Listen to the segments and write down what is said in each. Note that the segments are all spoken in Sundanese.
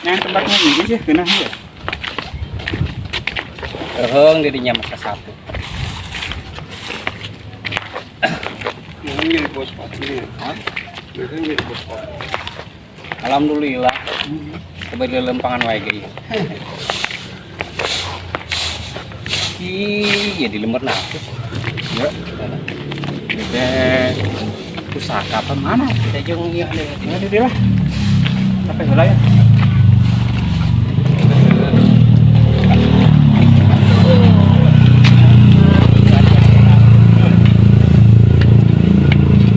Yang tempatnya ini sih kena ya. Reheng dirinya masa satu. Yang jadi bos kopi. Hah? Biasanya jadi bos kopi. Alhamdulillah. Coba di lempangan wae ge. Ih, ya di lembar nah. Ya. Beda pusaka apa mana? Kita jeung ieu ada. Ini dia lah. Sampai heula ya.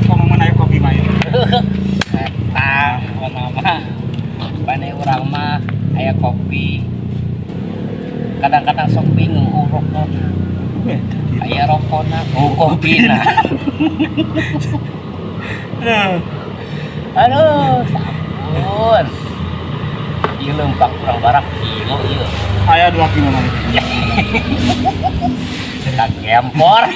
Kok mau naik kopi mah ya? Eta, mana mah. Pane urang mah aya kopi. Kadang-kadang sok bingung oh rokona. Aya rokona, oh kopina. Aduh, sampun. Ieu lempang kurang barak kilo ieu. Aya 2 kilo mah. Tak gempor.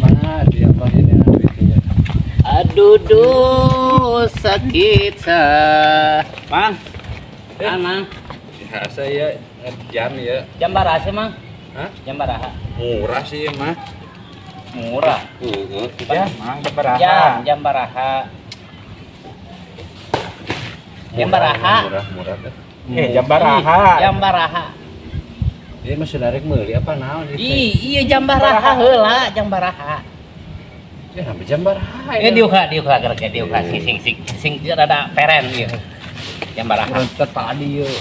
Mana dia apa ini duitnya? Aduh duh sakit sa. Mang. Mang. Biasa ya jam ya. Jam baraha sih, Mang? Hah? Jam baraha. Murah sih mah. Murah. Heeh. Ya, mang baraha. Jam baraha. Jam baraha. Murah, murah deh. Jam baraha. Jam baraha. Dia masih narik meuli apa naon itu? Ih, iya jam baraha heula, jam baraha. Ya sampai jam baraha. Ya diuka, diuka gerak diuka sing sing sing sing rada peren ieu. Jam baraha. Urang teh tadi yeuh.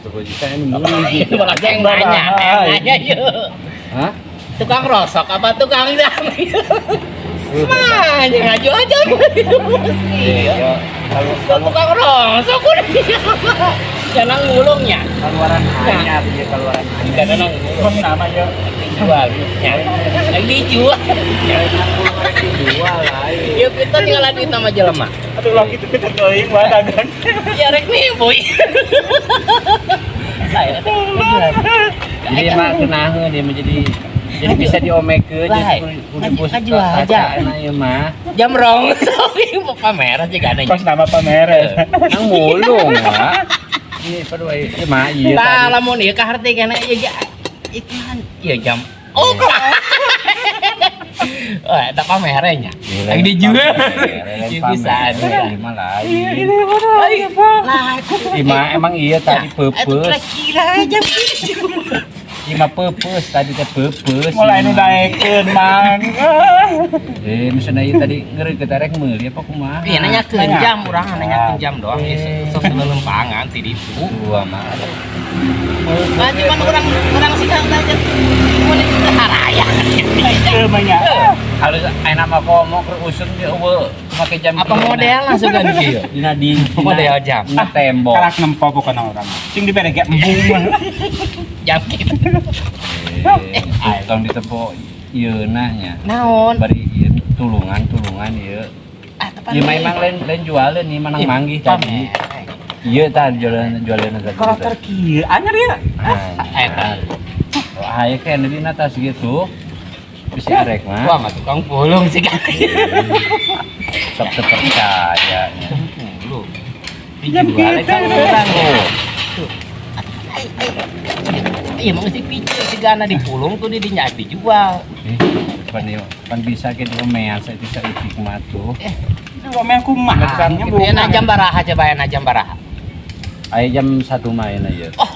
Setengah juta ini meuli. Malah yang nanya, yang nanya yeuh. Hah? Tukang rosok apa tukang jam? Mah, jangan ngaju aja. Iya, kalau Tukang rosok udah. Jangan ngulungnya. keluaran anyar ya keluaran anyar. Jangan ngulung. Kok nama ya? Dijual. Yang dijual. Dijual lain. Ya kita tinggal duit nama jelema. Aduh laki itu kita teuing wae dagang. Ya rek nih, boy. Jadi mah kenaheun dia menjadi jadi bisa diomekeun jadi kudu bos Kajual aja. Enak ieu mah. Jam rong tapi pameran juga ada. Pas nama pameran. Nang mulung mah. Ini perlu ieu mah ieu Tah tadi. lamun ieu ka harti kana ieu iklan. Ieu jam. Oh. Oh, eta pamerannya. Lagi dijual. Ieu bisa Ini mah lain. Lah, Ieu mah emang iya tadi peupeus. Kira-kira jam Ieu mah peupeus tadi teh peupeus. Mulai nu daekeun mang. Misalnya ieu tadi ngeureun kita rek meuli apa kumaha? Iya nanyakeun jam urang nanyakeun jam doang ieu sok lempangan ti ditu. Dua mah. Nah, cuman urang sih kan aja. Mun itu haraya. Teu mah nya. Halus ayeuna mah komo keur usum ge eueuh make jam. Apa model langsung kan kieu? Dina di Model jam. Dina tembok. Karak nempo pokona urang. Sing dibere ge embung mah. Jam gitu. Tong ditempo ieu nah nya. Naon? Bari ieu tulungan-tulungan ieu. Ah, tepan. Ieu mah emang lain lain jualeun nih manang manggih tadi. Ieu tah jualan jualan tadi. Karakter kieu anyar ya. Eta. Oh, aya kene dina tas gitu. Bisa arek mah. Wah, mah tukang pulung sih kan. Sok teu percaya nya. Pulung. Jam Dijual kita. eta urang. Iya mau sih picil sigana dipulung tuh dinya dijual. Pan ieu pan bisa ke diomean saeutik saeutik mah tuh. Ngomong kumaha nya Ieu na jam baraha coba ya na jam baraha. Aya jam 1 mah ayeuna ieu. Oh.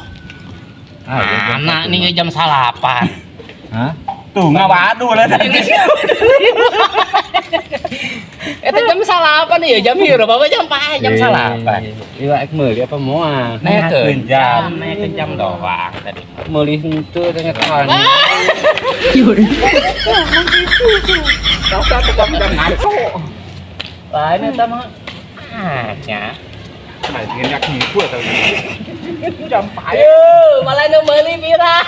Ah, ieu jam Anak 1 nih mah. jam salapan. Hah? Tuh ngawadu lah tadi. Eta jam salapan ya jam hirup apa jam pae jam salapan. Ieu ek meuli apa moal? Nanyakeun jam. jam, nanyakeun jam doang tadi. Meuli henteu ternyata. Rasa tukang jam ngaco. Lain eta mah ah nya. Nah, ini yak nipu atau ini. Jam pae. Ayo, malah nu meuli pira.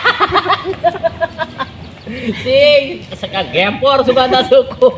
Sing, seka gempor suka suku.